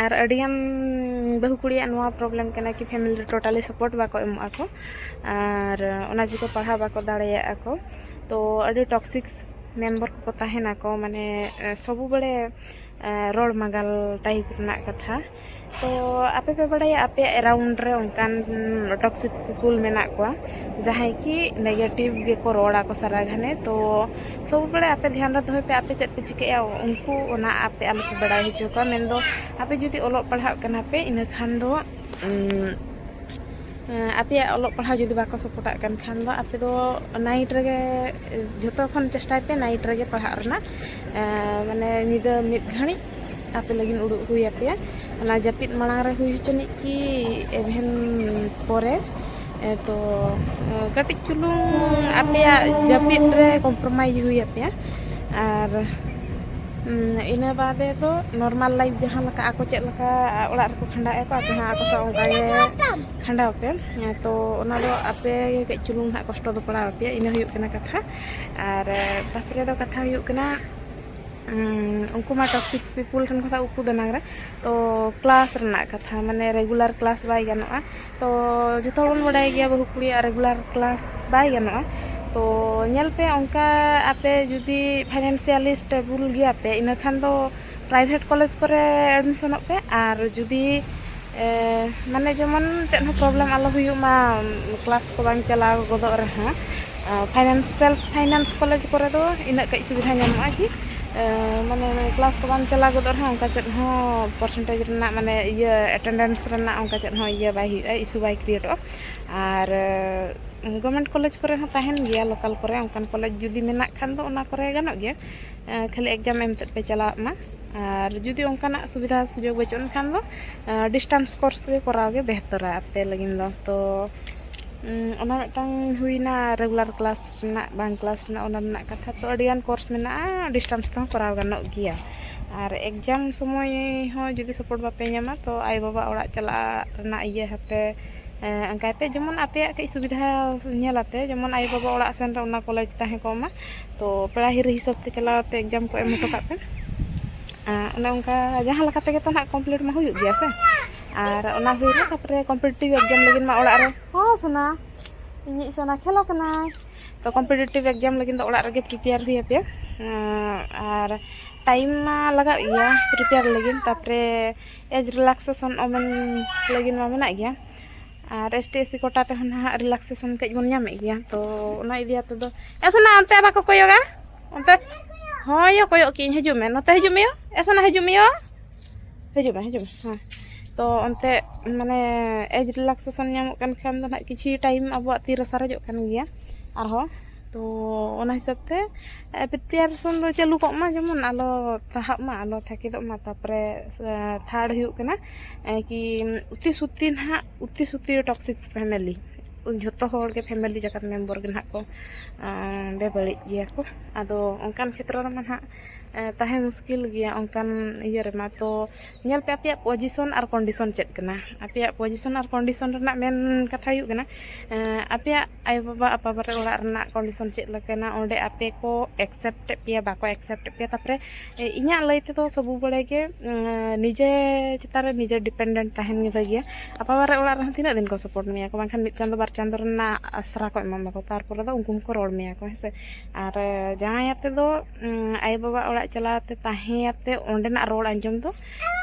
ᱟᱨ ᱟᱹᱰᱤᱜᱟᱱ ᱵᱟᱹᱦᱩ ᱠᱩᱲᱤᱭᱟᱜ ᱱᱚᱣᱟ ᱯᱨᱚᱵᱞᱮᱢ ᱠᱟᱱᱟ ᱠᱤ ᱯᱷᱮᱢᱤᱞᱤ ᱨᱮ ᱴᱳᱴᱟᱞᱤ ᱥᱟᱯᱳᱨᱴ ᱵᱟᱠᱚ ᱮᱢᱚᱜᱼᱟ ᱠᱚ, ᱟᱨ ᱚᱱᱟ ᱡᱮᱠᱚ ᱯᱟᱲᱦᱟᱣ ᱵᱟᱠᱚ ᱫᱟᱲᱮᱭᱟᱜᱼᱟ ᱠᱚ᱾ ᱛᱚ ᱟᱹᱰᱤ ᱴᱚᱠᱥᱤᱠ ᱢᱮᱢᱵᱟᱨ ᱠᱚᱠᱚ ᱛᱟᱦᱮᱱᱟᱠᱚ, ᱢᱟᱱᱮ ᱥᱚᱵᱩ ᱵᱮᱲᱮ ᱨᱚᱲ ᱢᱟᱜᱟᱞ ᱴᱟᱭᱤᱯ ᱨᱮᱱᱟᱜ ᱠᱟᱛᱷᱟ᱾ ᱛᱚ ᱟᱯᱮ ᱯᱮ ᱵᱟᱲᱟᱭᱟ ᱟᱯᱮᱭᱟᱜ ᱮᱨᱟᱣᱩᱱᱰ ᱨᱮ ᱚᱱᱠᱟᱱ ᱴᱚᱠᱥᱤᱠ ᱯᱤᱯᱩᱞ ᱢᱮᱱᱟᱜ ᱠᱚᱣᱟ ᱡᱟᱦᱟᱸᱭ ᱠᱤ ᱱᱮᱜᱮᱴᱤᱵᱷ ᱜᱮᱠᱚ ᱨᱚᱲᱟ ᱠᱚ ᱥᱟᱨᱟ ᱜᱷᱟᱱᱮ᱾ ᱛᱚ ᱥᱚᱵ ᱵᱮᱲᱟ ᱟᱯᱮ ᱫᱷᱮᱭᱟᱱ ᱨᱮ ᱫᱚᱦᱚᱭ ᱯᱮ, ᱟᱯᱮ ᱪᱮᱫ ᱯᱮ ᱪᱤᱠᱟᱹᱭᱟ ᱩᱱᱠᱩ ᱚᱱᱟ ᱟᱯᱮ ᱟᱞᱚ ᱯᱮ ᱵᱟᱲᱟᱭ ᱦᱚᱪᱚ ᱠᱚᱣᱟ᱾ ᱢᱮᱱᱫᱚ ᱟᱯᱮ ᱡᱩᱫᱤ ᱚᱞᱚᱜ ᱯᱟᱲᱦᱟᱜ ᱠᱟᱱᱟ ᱯᱮ, ᱤᱱᱟᱹ ᱠᱷᱟᱱ ᱫᱚ ᱩᱢ, ᱮᱸ, ᱟᱯᱮᱭᱟᱜ ᱚᱞᱚᱜ ᱯᱟᱲᱦᱟᱣ ᱡᱩᱫᱤ ᱵᱟᱠᱚ ᱥᱟᱯᱳᱨᱴᱟᱜ ᱠᱟᱱ ᱠᱷᱟᱱ ᱫᱚ ᱟᱯᱮ ᱫᱚ ᱱᱟᱭᱤᱴ ᱨᱮᱜᱮ ᱡᱷᱚᱛᱚ ᱠᱷᱚᱱ ᱪᱮᱥᱴᱟᱭ ᱯᱮ ᱱᱟᱭᱤᱴ ᱨᱮᱜᱮ ᱯᱟᱲᱦᱟᱜ ᱨᱮᱱᱟᱜ᱾ ᱮᱸ, ᱢᱟᱱᱮ ᱧᱤᱫᱟᱹ ᱢᱤᱫ ᱜᱷᱟᱹᱲᱤᱡ ᱟᱯᱮ ᱞᱟᱹᱜᱤᱫ ᱩᱰᱩᱠ ᱦᱩᱭ ᱟᱯᱮᱭᱟ᱾ ᱚᱱᱟ ᱡᱟᱹᱯᱤᱫ ᱢᱟᱲᱟᱝ ᱨᱮ ᱦᱩᱭ ᱦᱚᱪᱚᱱᱤᱡ ᱠᱤ ᱮᱵᱷᱮᱱ ᱯᱚᱨᱮ, ᱮ, ᱛᱚ, ᱮ, ᱠᱟᱹᱴᱤᱡ ᱪᱩᱞᱩᱝ ᱟᱯᱮᱭᱟᱜ ᱡᱟᱹᱯᱤᱫ ᱨᱮ ᱠᱚᱢᱯᱨᱳᱢᱟᱭᱤᱡᱽ ᱦᱩᱭ ᱟᱯᱮᱭᱟ᱾ ᱟᱨ, ᱩᱢ, ᱤᱱᱟᱹ ᱵᱟᱫᱮ ᱫᱚ ᱱᱚᱨᱢᱟᱞ ᱞᱟᱭᱤᱯᱷ ᱡᱟᱦᱟᱸ ᱞᱮᱠᱟ ᱟᱠᱚ ᱪᱮᱫ ᱞᱮᱠᱟ ᱚᱲᱟᱜ ᱨᱮᱠᱚ ᱠᱷᱟᱸᱰᱟᱣᱮᱫᱼᱟ ᱠᱚ, ᱟᱯᱮ ᱦᱚᱸ ᱟᱠᱚ ᱥᱟᱶ ᱚᱱᱠᱟ ᱜᱮ ᱠᱷᱟᱸᱰᱟᱣ ᱯᱮ᱾ ᱮ, ᱛᱚ ᱚᱱᱟ ᱫᱚ ᱟᱯᱮ ᱜᱮ ᱠᱟᱹᱡ ᱪᱩᱞᱩᱝ ᱱᱟᱦᱟᱜ ᱠᱚᱥᱴᱚ ᱫᱚ ᱯᱟᱲᱟᱣ ᱟᱯᱮᱭᱟ, ᱤᱱᱟᱹ ᱦᱩᱭᱩᱜ ᱠᱟᱱᱟ ᱠᱟᱛᱷᱟ᱾ ᱟᱨ, ᱮ, ᱛᱟᱨᱯᱚᱨᱮ ᱫᱚ ᱠᱟᱛᱷᱟ ᱦᱩᱭᱩᱜ ᱠᱟᱱᱟ, ᱩᱸ, ᱩᱱᱠᱩ ᱢᱟ ᱴᱚᱠᱥᱤᱠ ᱯᱤᱯᱩᱞ ᱴᱷᱮᱱ ᱠᱷᱚᱱᱟᱜ ᱩᱠᱩ ᱫᱟᱱᱟᱝ ᱨᱮ᱾ ᱛᱚ ᱠᱞᱟᱥ ᱨᱮᱱᱟᱜ ᱠᱟᱛᱷᱟ, ᱢᱟᱱᱮ ᱨᱮᱜᱩᱞᱟᱨ ᱠᱞᱟᱥ ᱵᱟᱭ ᱜᱟᱱᱚᱜᱼᱟ᱾ ᱛᱚ ᱡᱚᱛᱚ ᱦᱚᱲ ᱵᱚᱱ ᱵᱟᱰᱟᱭ ᱜᱮᱭᱟ ᱵᱟᱹᱦᱩ ᱠᱩᱲᱤᱭᱟᱜ ᱨᱮᱜᱩᱞᱟᱨ ᱠᱞᱟᱥ ᱵᱟᱭ ᱜᱟᱱᱚᱜᱼᱟ᱾ ᱛᱚ ᱧᱮᱞ ᱯᱮ, ᱚᱱᱠᱟ ᱟᱯᱮ ᱡᱩᱫᱤ ᱯᱷᱟᱭᱱᱮᱱᱥᱤᱭᱟᱞᱤ ᱥᱴᱮᱵᱩᱞ ᱜᱮᱭᱟ ᱯᱮ, ᱤᱱᱟᱹ ᱠᱷᱟᱱ ᱫᱚ ᱯᱨᱟᱭᱵᱷᱮᱴ ᱠᱚᱞᱮᱡᱽ ᱠᱚᱨᱮ ᱮᱰᱢᱤᱥᱚᱱᱚᱜ ᱯᱮ᱾ ᱟᱨ ᱡᱩᱫᱤ, ᱮ, ᱢᱟᱱᱮ ᱡᱮᱢᱚᱱ ᱪᱮᱫ ᱦᱚᱸ ᱯᱨᱚᱵᱞᱮᱢ ᱟᱞᱚ ᱦᱩᱭᱩᱜ ᱢᱟ, ᱠᱞᱟᱥ ᱠᱚ ᱵᱟᱝ ᱪᱟᱞᱟᱣ ᱜᱚᱫᱚᱜ ᱨᱮᱦᱚᱸ, ᱯᱷᱟᱭᱱᱟᱱᱥᱤᱭᱟᱞ ᱯᱷᱟᱭᱱᱟᱱᱥ ᱠᱚᱞᱮᱡᱽ ᱠᱚᱨᱮ ᱫᱚ ᱤᱱᱟᱹᱜ ᱠᱟᱹᱡ ᱥᱩᱵᱤᱫᱷᱟ ᱧᱟᱢᱚᱜᱼᱟ ᱠᱤ, ᱮ, ᱢᱟᱱᱮ ᱠᱞᱟᱥ ᱠᱚ ᱵᱟᱝ ᱪᱟᱞᱟᱣ ᱜᱚᱫᱚᱜ ᱨᱮᱦᱚᱸ ᱚᱱᱠᱟ ᱪᱮᱫ ᱦᱚᱸ ᱯᱟᱨᱥᱮᱱᱴᱮᱡᱽ ᱨᱮᱱᱟᱜ, ᱢᱟᱱᱮ ᱤᱭᱟᱹ ᱮᱴᱮᱱᱰᱮᱱᱥ ᱨᱮᱱᱟᱜ ᱚᱱᱠᱟ ᱪᱮᱫ ᱦᱚᱸ ᱤᱭᱟᱹ ᱵᱟᱭ ᱦᱩᱭᱩᱜᱼᱟ, ᱤᱥᱩ ᱵᱟᱭ ᱠᱨᱤᱭᱮᱴᱚᱜᱼᱟ᱾ ᱟᱨ ᱜᱚᱵᱷᱢᱮᱱᱴ ᱠᱚᱞᱮᱡᱽ ᱠᱚᱨᱮ ᱦᱚᱸ ᱛᱟᱦᱮᱱ ᱜᱮᱭᱟ, ᱞᱳᱠᱟᱞ ᱠᱚᱨᱮ ᱚᱱᱠᱟᱱ ᱠᱚᱞᱮᱡᱽ ᱡᱩᱫᱤ ᱢᱮᱱᱟᱜ ᱠᱷᱟᱱ ᱫᱚ ᱚᱱᱟ ᱠᱚᱨᱮ ᱜᱟᱱᱚᱜ ᱜᱮᱭᱟ᱾ ᱮ, ᱠᱷᱟᱹᱞᱤ ᱮᱠᱡᱟᱢ ᱮᱢ ᱛᱮᱫ ᱯᱮ ᱪᱟᱞᱟᱜ ᱢᱟ᱾ ᱟᱨ ᱡᱩᱫᱤ ᱚᱱᱠᱟᱱᱟᱜ ᱥᱩᱵᱤᱫᱷᱟ ᱥᱩᱡᱳᱜᱽ ᱵᱟᱹᱪᱩᱜ ᱟᱱ ᱠᱷᱟᱱ ᱫᱚ, ᱮ, ᱰᱤᱥᱴᱟᱱᱥ ᱠᱳᱨᱥ ᱜᱮ ᱠᱚᱨᱟᱣ ᱜᱮ ᱵᱮᱦᱛᱚᱨᱟ ᱟᱯᱮ ᱞᱟᱹᱜᱤᱫ ᱫᱚ᱾ ᱛᱚ, ᱩᱸ, ᱚᱱᱟ ᱢᱤᱫᱴᱟᱝ ᱦᱩᱭᱱᱟ ᱨᱮᱜᱩᱞᱟᱨ ᱠᱞᱟᱥ ᱨᱮᱱᱟᱜ, ᱵᱟᱝ ᱠᱞᱟᱥ ᱨᱮᱱᱟᱜ, ᱚᱱᱟ ᱨᱮᱱᱟᱜ ᱠᱟᱛᱷᱟ᱾ ᱛᱚ ᱟᱹᱰᱤᱜᱟᱱ ᱠᱳᱨᱥ ᱢᱮᱱᱟᱜᱼᱟ, ᱰᱤᱥᱴᱟᱱᱥ ᱛᱮᱦᱚᱸ ᱠᱚᱨᱟᱣ ᱜᱟᱱᱚᱜ ᱜᱮᱭᱟ᱾ ᱟᱨ ᱮᱠᱡᱟᱢ ᱥᱚᱢᱚᱭ ᱦᱚᱸ ᱡᱩᱫᱤ ᱥᱟᱯᱳᱨᱴ ᱵᱟᱯᱮ ᱧᱟᱢᱟ, ᱛᱚ ᱟᱭᱳᱼᱵᱟᱵᱟ ᱚᱲᱟᱜ ᱪᱟᱞᱟᱜ ᱨᱮᱱᱟᱜ ᱤᱭᱟᱹ ᱦᱟᱯᱮ, ᱮᱸ, ᱚᱱᱠᱟᱭ ᱯᱮ, ᱡᱮᱢᱚᱱ ᱟᱯᱮᱭᱟᱜ ᱠᱟᱹᱡ ᱥᱩᱵᱤᱫᱷᱟ ᱧᱮᱞ ᱟᱯᱮ, ᱡᱮᱢᱚᱱ ᱟᱭᱳᱼᱵᱟᱵᱟ ᱚᱲᱟᱜ ᱥᱮᱱ ᱨᱮ ᱚᱱᱟ ᱠᱚᱞᱮᱡᱽ ᱛᱟᱦᱮᱸ ᱠᱚᱜ ᱢᱟ᱾ ᱛᱚ ᱯᱮᱲᱟ ᱦᱤᱨᱤ ᱦᱤᱥᱟᱹᱵ ᱛᱮ ᱪᱟᱞᱟᱣ ᱠᱟᱛᱮ ᱮᱠᱡᱟᱢ ᱠᱚ ᱮᱢ ᱦᱚᱴᱚ ᱠᱟᱜ ᱯᱮ᱾ ᱟᱸ, ᱚᱱᱮ ᱚᱱᱠᱟ ᱡᱟᱦᱟᱸ ᱞᱮᱠᱟ ᱛᱮᱜᱮ ᱛᱚ ᱱᱟᱦᱟᱜ ᱠᱚᱢᱯᱞᱤᱴ ᱢᱟ ᱦᱩᱭᱩᱜ ᱜᱮᱭᱟ ᱥᱮ᱾ ᱟᱨ ᱚᱱᱟ ᱦᱩᱭᱱᱟ, ᱛᱟᱨᱯᱚᱨᱮ ᱠᱚᱢᱯᱤᱴᱤᱴᱤᱵᱷ ᱮᱠᱡᱟᱢ ᱞᱟᱹᱜᱤᱫ ᱢᱟ ᱚᱲᱟᱜ ᱨᱮ, ᱦᱚᱸ ᱥᱳᱱᱟ, ᱤᱧᱤᱡ ᱥᱳᱱᱟ ᱠᱷᱮᱞᱚᱜ ᱠᱟᱱᱟᱭ᱾ ᱛᱚ ᱠᱚᱢᱯᱤᱴᱤᱴᱤᱵᱷ ᱮᱠᱡᱟᱢ ᱞᱟᱹᱜᱤᱫ ᱫᱚ ᱚᱲᱟᱜ ᱨᱮᱜᱮ ᱯᱨᱤᱯᱮᱭᱟᱨ ᱦᱩᱭ ᱟᱯᱮᱭᱟ᱾ ᱟᱨ ᱴᱟᱭᱤᱢ ᱢᱟ ᱞᱟᱜᱟᱜ ᱜᱮᱭᱟ ᱯᱨᱤᱯᱮᱭᱟᱨ ᱞᱟᱹᱜᱤᱫ, ᱛᱟᱨᱯᱚᱨᱮ ᱮᱡᱽ ᱨᱤᱞᱟᱠᱥᱮᱥᱚᱱ ᱳᱢᱮᱱ ᱞᱟᱹᱜᱤᱫ ᱢᱟ ᱢᱮᱱᱟᱜ ᱜᱮᱭᱟ᱾ ᱟᱨ ᱮᱥ ᱴᱤ, ᱮᱥ ᱥᱤ ᱠᱳᱴᱟ ᱛᱮᱦᱚᱸ ᱱᱟᱦᱟᱜ ᱨᱤᱞᱟᱠᱥᱮᱥᱚᱱ ᱠᱟᱹᱡ ᱵᱚᱱ ᱧᱟᱢᱮᱫ ᱜᱮᱭᱟ᱾ ᱛᱚ ᱚᱱᱟ ᱤᱫᱤ ᱟᱛᱮ ᱫᱚ, ᱮ ᱥᱳᱱᱟ, ᱚᱱᱛᱮ ᱵᱟᱠᱚ ᱠᱚᱭᱚᱜᱟ, ᱚᱱᱛᱮ, ᱦᱳᱭ ᱭᱳ, ᱠᱚᱭᱚᱜ ᱠᱤᱧ, ᱦᱤᱡᱩᱜ ᱢᱮ, ᱱᱚᱛᱮ ᱦᱤᱡᱩᱜ ᱢᱮ ᱭᱳ, ᱮ ᱥᱳᱱᱟ, ᱦᱤᱡᱩᱜ ᱢᱮ ᱭᱳ, ᱦᱤᱡᱩᱜ ᱢᱮ, ᱦᱤᱡᱩᱜ ᱢᱮ, ᱦᱮᱸ᱾ ᱛᱚ ᱚᱱᱛᱮ ᱢᱟᱱᱮ ᱮᱡᱽ ᱨᱤᱞᱟᱠᱥᱮᱥᱚᱱ ᱧᱟᱢᱚᱜ ᱠᱟᱱ ᱠᱷᱟᱱ ᱫᱚ ᱱᱟᱦᱟᱜ ᱠᱤᱪᱷᱩ ᱴᱟᱭᱤᱢ ᱟᱵᱚᱣᱟᱜ ᱛᱤᱨᱮ ᱥᱟᱨᱮᱡᱚᱜ ᱠᱟᱱ ᱜᱮᱭᱟ ᱟᱨᱦᱚᱸ᱾ ᱛᱚ ᱚᱱᱟ ᱦᱤᱥᱟᱹᱵ ᱛᱮ ᱯᱨᱤᱯᱮᱭᱟᱨᱮᱥᱚᱱ ᱫᱚ ᱪᱟᱹᱞᱩ ᱠᱚᱜ ᱢᱟ, ᱡᱮᱢᱚᱱ ᱟᱞᱚ ᱛᱟᱦᱟᱜ ᱢᱟ, ᱟᱞᱚ ᱛᱷᱟᱹᱠᱤᱫᱚᱜ ᱢᱟ᱾ ᱛᱟᱨᱯᱚᱨᱮ ᱛᱷᱟᱨᱰ ᱦᱩᱭᱩᱜ ᱠᱟᱱᱟ, ᱮ, ᱠᱤ ᱩᱛᱤ ᱥᱩᱛᱤ ᱱᱟᱦᱟᱜ, ᱩᱛᱤ ᱥᱩᱛᱤ ᱴᱚᱠᱥᱤᱠ ᱯᱷᱮᱢᱮᱞᱤ, ᱡᱷᱚᱛᱚ ᱦᱚᱲ ᱜᱮ ᱯᱷᱮᱢᱮᱞᱤ ᱡᱟᱠᱟᱛ ᱢᱮᱢᱵᱚᱨ ᱜᱮ ᱱᱟᱦᱟᱜ ᱠᱚ, ᱮ, ᱵᱮᱵᱟᱹᱲᱤᱡ ᱜᱮᱭᱟ ᱠᱚ᱾ ᱟᱫᱚ ᱚᱱᱠᱟᱱ ᱠᱷᱮᱛᱨᱚ ᱨᱮᱢᱟ ᱱᱟᱦᱟᱜ, ᱮ, ᱛᱟᱦᱮᱸ ᱢᱩᱥᱠᱤᱞ ᱜᱮᱭᱟ ᱚᱱᱠᱟᱱ ᱤᱭᱟᱹ ᱨᱮᱢᱟ᱾ ᱛᱚ ᱧᱮᱞ ᱯᱮ ᱟᱯᱮᱭᱟᱜ ᱯᱚᱡᱤᱥᱚᱱ ᱟᱨ ᱠᱚᱱᱰᱤᱥᱚᱱ ᱪᱮᱫ ᱠᱟᱱᱟ, ᱟᱯᱮᱭᱟᱜ ᱯᱚᱡᱤᱥᱚᱱ ᱟᱨ ᱠᱚᱱᱰᱤᱥᱚᱱ ᱨᱮᱱᱟᱜ ᱢᱮᱱ ᱠᱟᱛᱷᱟ ᱦᱩᱭᱩᱜ ᱠᱟᱱᱟ, ᱮ, ᱟᱯᱮᱭᱟᱜ ᱟᱭᱳᱼᱵᱟᱵᱟ ᱟᱯᱟᱵᱟᱨᱮ ᱚᱲᱟᱜ ᱨᱮᱱᱟᱜ ᱠᱚᱱᱰᱤᱥᱚᱱ ᱪᱮᱫ ᱞᱮᱠᱟᱱᱟ, ᱚᱸᱰᱮ ᱟᱯᱮ ᱠᱚ ᱮᱠᱥᱮᱯᱴ ᱮᱫ ᱯᱮᱭᱟ, ᱵᱟᱠᱚ ᱮᱠᱥᱮᱯᱴ ᱮᱫ ᱯᱮᱭᱟ᱾ ᱛᱟᱨᱯᱚᱨᱮ, ᱮ, ᱤᱧᱟᱹᱜ ᱞᱟᱹᱭ ᱛᱮᱫᱚ ᱥᱚᱵᱩ ᱵᱟᱲᱮ ᱜᱮ, ᱮ, ᱱᱤᱡᱮ ᱪᱮᱛᱟᱱ ᱨᱮ ᱱᱤᱡᱮ ᱰᱤᱯᱮᱱᱰᱮᱱᱴ ᱛᱟᱦᱮᱱ ᱜᱮ ᱵᱷᱟᱹᱜᱤᱭᱟ᱾ ᱟᱯᱟᱵᱟᱨᱮ ᱚᱲᱟᱜ ᱨᱮᱦᱚᱸ ᱛᱤᱱᱟᱹᱜ ᱫᱤᱱ ᱠᱚ ᱥᱟᱯᱳᱨᱴ ᱢᱮᱭᱟ ᱠᱚ, ᱵᱟᱝᱠᱷᱟᱱ ᱢᱤᱫ ᱪᱟᱸᱫᱚ ᱵᱟᱨ ᱪᱟᱸᱫᱚ ᱨᱮᱱᱟᱜ ᱟᱥᱨᱟ ᱠᱚ ᱮᱢᱟᱢᱟ ᱠᱚ, ᱛᱟᱨᱯᱚᱨᱮ ᱫᱚ ᱩᱱᱠᱩ ᱦᱚᱸᱠᱚ ᱨᱚᱲ ᱢᱮᱭᱟ ᱠᱚ, ᱦᱮᱸ ᱥᱮ᱾ ᱟᱨ ᱡᱟᱶᱟᱭ ᱟᱛᱮ ᱫᱚ, ᱩᱸ, ᱟᱭᱳᱼᱵᱟᱵᱟ ᱚᱲᱟᱜ ᱪᱟᱞᱟᱣ ᱛᱮ ᱛᱟᱦᱮᱸ ᱟᱛᱮ ᱚᱸᱰᱮᱱᱟᱜ ᱨᱚᱲ ᱟᱸᱡᱚᱢ ᱫᱚ,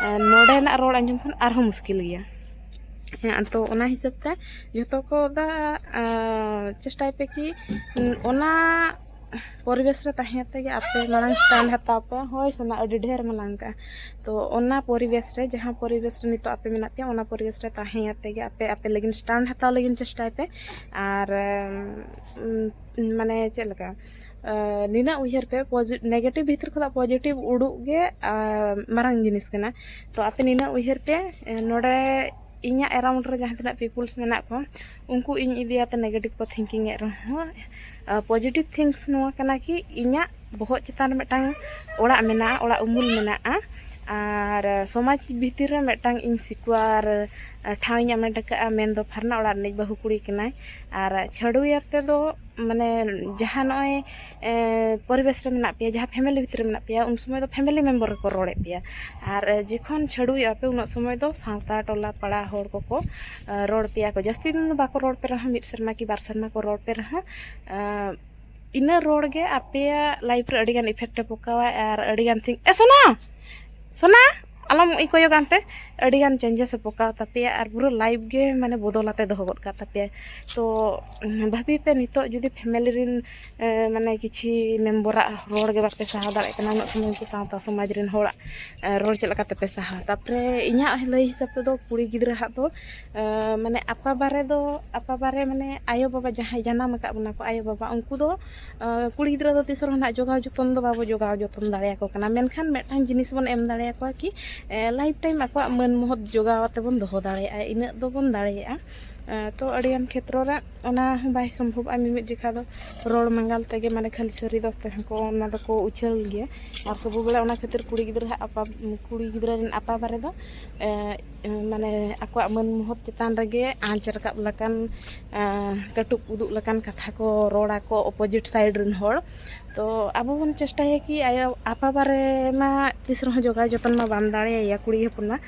ᱮ, ᱱᱚᱰᱮᱱᱟᱜ ᱨᱚᱲ ᱟᱸᱡᱚᱢ ᱠᱷᱚᱱ ᱟᱨᱦᱚᱸ ᱢᱩᱥᱠᱤᱞ ᱜᱮᱭᱟ᱾ ᱦᱮᱸ, ᱛᱚ ᱚᱱᱟ ᱦᱤᱥᱟᱹᱵ ᱛᱮ ᱡᱷᱚᱛᱚ ᱠᱚ ᱫᱟ, ᱮ, ᱪᱮᱥᱴᱟᱭ ᱯᱮ ᱠᱤ, ᱩᱸ, ᱚᱱᱟ ᱯᱚᱨᱤᱵᱮᱥ ᱨᱮ ᱛᱟᱦᱮᱸ ᱛᱮᱜᱮ ᱟᱯᱮ ᱢᱟᱲᱟᱝ ᱥᱴᱮᱱᱰ ᱦᱟᱛᱟᱣ ᱯᱮ᱾ ᱦᱳᱭ ᱥᱳᱱᱟ, ᱟᱹᱰᱤ ᱰᱷᱮᱨ ᱢᱟᱞᱟᱝ ᱠᱟᱜᱼᱟ᱾ ᱛᱚ ᱚᱱᱟ ᱯᱚᱨᱤᱵᱮᱥ ᱨᱮ, ᱡᱟᱦᱟᱸ ᱯᱚᱨᱤᱵᱮᱥ ᱨᱮ ᱱᱤᱛᱚᱜ ᱟᱯᱮ ᱢᱮᱱᱟᱜ ᱯᱮᱭᱟ, ᱚᱱᱟ ᱯᱚᱨᱤᱵᱮᱥ ᱨᱮ ᱛᱟᱦᱮᱸ ᱟᱛᱮ ᱜᱮ ᱟᱯᱮ, ᱟᱯᱮ ᱞᱟᱹᱜᱤᱫ ᱥᱴᱮᱱᱰ ᱦᱟᱛᱟᱣ ᱞᱟᱹᱜᱤᱫ ᱪᱮᱥᱴᱟᱭ ᱯᱮ᱾ ᱟᱨ, ᱩᱸ, ᱢᱟᱱᱮ ᱪᱮᱫ ᱞᱮᱠᱟ, ᱟᱸ, ᱱᱤᱱᱟᱹᱜ ᱩᱭᱦᱟᱹᱨ ᱯᱮ, ᱯᱚᱡᱤ-, ᱱᱮᱜᱮᱴᱤᱵᱷ ᱵᱷᱤᱛᱤᱨ ᱠᱷᱚᱱᱟᱜ ᱯᱚᱡᱤᱴᱤᱵᱷ ᱩᱰᱩᱠ ᱜᱮ, ᱟᱸ, ᱢᱟᱨᱟᱝ ᱡᱤᱱᱤᱥ ᱠᱟᱱᱟ᱾ ᱛᱚ ᱟᱯᱮ ᱱᱤᱱᱟᱹᱜ ᱩᱭᱦᱟᱹᱨ ᱯᱮ, ᱮ, ᱱᱚᱰᱮ ᱤᱧᱟᱹᱜ ᱮᱨᱟᱣᱩᱱᱰ ᱨᱮ ᱡᱟᱦᱟᱸ ᱛᱤᱱᱟᱹᱜ ᱯᱤᱯᱩᱞᱥ ᱢᱮᱱᱟᱜ ᱠᱚᱣᱟ, ᱩᱱᱠᱩ ᱤᱧ ᱤᱫᱤᱭᱟᱛᱮ ᱱᱮᱜᱮᱴᱤᱵᱷ ᱠᱚ ᱛᱷᱤᱝᱠᱤᱝ ᱮᱫ ᱨᱮᱦᱚᱸ, ᱟᱸ, ᱯᱚᱡᱤᱴᱤᱵᱷ ᱛᱷᱤᱝᱠᱥ ᱱᱚᱣᱟ ᱠᱟᱱᱟ ᱠᱤ ᱤᱧᱟᱹᱜ ᱵᱚᱦᱚᱜ ᱪᱮᱛᱟᱱ ᱨᱮ ᱢᱤᱫᱴᱟᱝ ᱚᱲᱟᱜ ᱢᱮᱱᱟᱜᱼᱟ, ᱚᱲᱟᱜ ᱩᱢᱩᱞ ᱢᱮᱱᱟᱜᱼᱟ᱾ ᱟᱨ ᱥᱚᱢᱟᱡᱽ ᱵᱷᱤᱛᱤᱨ ᱨᱮ ᱢᱤᱫᱴᱟᱝ ᱤᱧ ᱥᱤᱠᱩᱣᱟᱨ ᱴᱷᱟᱶ ᱤᱧ ᱦᱟᱢᱮᱴ ᱟᱠᱟᱫᱼᱟ, ᱢᱮᱱᱫᱚ ᱯᱷᱟᱨᱱᱟ ᱚᱲᱟᱜ ᱨᱤᱱᱤᱡ ᱵᱟᱹᱦᱩ ᱠᱩᱲᱤ ᱠᱟᱱᱟᱭ᱾ ᱟᱨ ᱪᱷᱟᱹᱰᱩᱭᱟᱹᱨ ᱛᱮᱫᱚ ᱢᱟᱱᱮ ᱡᱟᱦᱟᱸ ᱱᱚᱜᱼᱚᱭ ᱯᱚᱨᱤᱵᱮᱥ ᱨᱮ ᱢᱮᱱᱟᱜ ᱯᱮᱭᱟ, ᱡᱟᱦᱟᱸ ᱯᱷᱮᱢᱮᱞᱤ ᱵᱷᱤᱛᱨᱤ ᱨᱮ ᱢᱮᱱᱟᱜ ᱯᱮᱭᱟ, ᱩᱱ ᱥᱚᱢᱚᱭ ᱫᱚ ᱯᱷᱮᱢᱮᱞᱤ ᱢᱮᱢᱵᱟᱨ ᱜᱮᱠᱚ ᱨᱚᱲᱮᱫ ᱯᱮᱭᱟ᱾ ᱟᱨ ᱡᱚᱠᱷᱚᱱ ᱪᱷᱟᱹᱰᱩᱭᱚᱜᱼᱟ ᱯᱮ, ᱩᱱᱟᱹᱜ ᱥᱚᱢᱚᱭ ᱫᱚ ᱥᱟᱶᱛᱟ ᱴᱚᱞᱟ ᱯᱟᱲᱟ ᱦᱚᱲ ᱠᱚᱠᱚ ᱨᱚᱲ ᱯᱮᱭᱟ ᱠᱚ᱾ ᱡᱟᱹᱥᱛᱤ ᱫᱤᱱ ᱫᱚ ᱵᱟᱠᱚ ᱨᱚᱲ ᱯᱮ ᱨᱮᱦᱚᱸ, ᱢᱤᱫ ᱥᱮᱨᱢᱟ ᱠᱤ ᱵᱟᱨ ᱥᱮᱨᱢᱟ ᱠᱚ ᱨᱚᱲ ᱯᱮ ᱨᱮᱦᱚᱸ, ᱤᱱᱟᱹ ᱨᱚᱲ ᱜᱮ ᱟᱯᱮᱭᱟᱜ ᱞᱟᱭᱤᱯᱷ ᱨᱮ ᱟᱹᱰᱤᱜᱟᱱ ᱤᱯᱷᱮᱠᱴ ᱮ ᱯᱚᱠᱟᱣᱟ᱾ ᱟᱨ ᱟᱹᱰᱤᱜᱟᱱ ᱛᱷᱤᱝ, ᱮ ᱥᱳᱱᱟ, ᱥᱳᱱᱟ, ᱟᱞᱚᱢ ᱠᱚᱭᱚᱜᱟ ᱚᱱᱛᱮ, ᱟᱹᱰᱤᱜᱟᱱ ᱪᱮᱧᱡᱮᱥ ᱮ ᱯᱚᱠᱟᱣ ᱛᱟᱯᱮᱭᱟ᱾ ᱟᱨ ᱯᱩᱨᱟᱹ ᱞᱟᱭᱤᱯᱷ ᱜᱮ ᱢᱟᱱᱮ ᱵᱚᱫᱚᱞ ᱟᱛᱮ ᱫᱚᱦᱚ ᱜᱚᱫ ᱠᱟᱜ ᱛᱟᱯᱮᱭᱟ᱾ ᱛᱚ ᱵᱷᱟᱹᱵᱤ ᱯᱮ, ᱱᱤᱛᱚᱜ ᱡᱩᱫᱤ ᱯᱷᱮᱢᱮᱞᱤ ᱨᱮᱱ ᱢᱟᱱᱮ ᱠᱤᱪᱷᱤ ᱢᱮᱢᱵᱚᱨᱟᱜ ᱨᱚᱲ ᱜᱮ ᱵᱟᱯᱮ ᱥᱟᱦᱟᱣ ᱫᱟᱲᱮᱭᱟᱜ ᱠᱟᱱᱟ, ᱩᱱᱟᱹᱜ ᱥᱚᱢᱚᱭ ᱩᱱᱠᱩ ᱥᱟᱶᱛᱟ ᱥᱚᱢᱟᱡᱽ ᱨᱮᱱ ᱦᱚᱲᱟᱜ ᱨᱚᱲ ᱪᱮᱫ ᱞᱮᱠᱟ ᱛᱮᱯᱮ ᱥᱟᱦᱟᱣᱟ? ᱛᱟᱨᱯᱚᱨᱮ ᱤᱧᱟᱹᱜ ᱞᱟᱹᱭ ᱦᱤᱥᱟᱹᱵ ᱛᱮᱫᱚ ᱠᱩᱲᱤ ᱜᱤᱫᱽᱨᱟᱹ ᱦᱟᱜ ᱫᱚ ᱢᱟᱱᱮ ᱟᱯᱟ ᱵᱟᱨᱮ ᱫᱚ, ᱟᱯᱟ ᱵᱟᱨᱮ ᱢᱟᱱᱮ ᱟᱭᱳᱼᱵᱟᱵᱟ ᱡᱟᱦᱟᱸᱭ ᱡᱟᱱᱟᱢ ᱟᱠᱟᱫ ᱵᱚᱱᱟ ᱠᱚ, ᱟᱭᱳᱼᱵᱟᱵᱟ, ᱩᱱᱠᱩ ᱫᱚ ᱠᱩᱲᱤ ᱜᱤᱫᱽᱨᱟᱹ ᱫᱚ ᱛᱤᱥ ᱨᱮᱦᱚᱸ ᱱᱟᱦᱟᱜ ᱡᱚᱜᱟᱣ ᱡᱚᱛᱚᱱ ᱫᱚ ᱵᱟᱵᱚ ᱡᱚᱜᱟᱣ ᱡᱚᱛᱚᱱ ᱫᱟᱲᱮᱭᱟᱠᱚ ᱠᱟᱱᱟ᱾ ᱢᱮᱱᱠᱷᱟᱱ ᱢᱤᱫᱴᱟᱝ ᱡᱤᱱᱤᱥ ᱵᱚᱱ ᱮᱢ ᱫᱟᱲᱮᱭᱟᱠᱚᱣᱟ ᱠᱤ ᱞᱟᱭᱤᱯᱷ ᱴᱟᱭᱤᱢ ᱟᱠᱚᱣᱟᱜ ᱢᱟᱹᱱ ᱢᱚᱦᱚᱛ ᱡᱚᱜᱟᱣ ᱠᱟᱛᱮ ᱵᱚᱱ ᱫᱚᱦᱚ ᱫᱟᱲᱮᱭᱟᱜᱼᱟ, ᱤᱱᱟᱹᱜ ᱫᱚᱵᱚᱱ ᱫᱟᱲᱮᱭᱟᱜᱼᱟ᱾ ᱛᱚ ᱟᱹᱰᱤᱜᱟᱱ ᱠᱷᱮᱛᱨᱚ ᱨᱮ ᱚᱱᱟ ᱦᱚᱸ ᱵᱟᱭ ᱥᱚᱢᱵᱷᱚᱵᱼᱟ᱾ ᱢᱤᱢᱤᱫ ᱡᱚᱠᱷᱟ ᱫᱚ ᱨᱚᱲ ᱢᱟᱸᱜᱟᱞ ᱛᱮᱜᱮ ᱢᱟᱱᱮ ᱠᱷᱟᱹᱞᱤ ᱥᱟᱹᱨᱤ ᱫᱚᱥ ᱛᱮᱦᱚᱸ ᱠᱚ ᱚᱱᱟ ᱫᱚᱠᱚ ᱩᱪᱷᱟᱹᱞ ᱜᱮᱭᱟ᱾ ᱟᱨ ᱥᱚᱵᱩ ᱵᱮᱲᱟ ᱚᱱᱟ ᱠᱷᱟᱹᱛᱤᱨ ᱠᱩᱲᱤ ᱜᱤᱫᱽᱨᱟᱹ ᱦᱟᱜ ᱟᱯᱟ, ᱠᱩᱲᱤ ᱜᱤᱫᱽᱨᱟᱹ ᱨᱮᱱ ᱟᱯᱟ ᱵᱟᱨᱮ ᱫᱚ ᱢᱟᱱᱮ ᱟᱠᱚᱣᱟᱜ ᱢᱟᱹᱱ ᱢᱚᱦᱚᱛ ᱪᱮᱛᱟᱱ ᱨᱮᱜᱮ ᱟᱸᱪ ᱨᱟᱠᱟᱵ ᱞᱮᱠᱟᱱ, ᱠᱟᱹᱴᱩᱵ ᱩᱫᱩᱜ ᱞᱮᱠᱟᱱ ᱠᱟᱛᱷᱟ ᱠᱚ ᱨᱚᱲᱟ ᱠᱚ ᱚᱯᱳᱡᱤᱴ ᱥᱟᱭᱤᱰ ᱨᱮᱱ ᱦᱚᱲ᱾ ᱛᱚ ᱟᱵᱚ ᱵᱚᱱ ᱪᱮᱥᱴᱟᱭᱟ ᱠᱤ ᱟᱭᱳ ᱟᱯᱟ ᱵᱟᱨᱮ ᱢᱟ ᱛᱤᱥ ᱨᱮᱦᱚᱸ ᱡᱚᱜᱟᱣ ᱡᱚᱛᱚᱱ ᱢᱟ ᱵᱟᱢ ᱫᱟᱲᱮᱭᱟᱭᱟ ᱠᱩᱲᱤ ᱦᱚᱯᱚᱱ ᱢᱟ᱾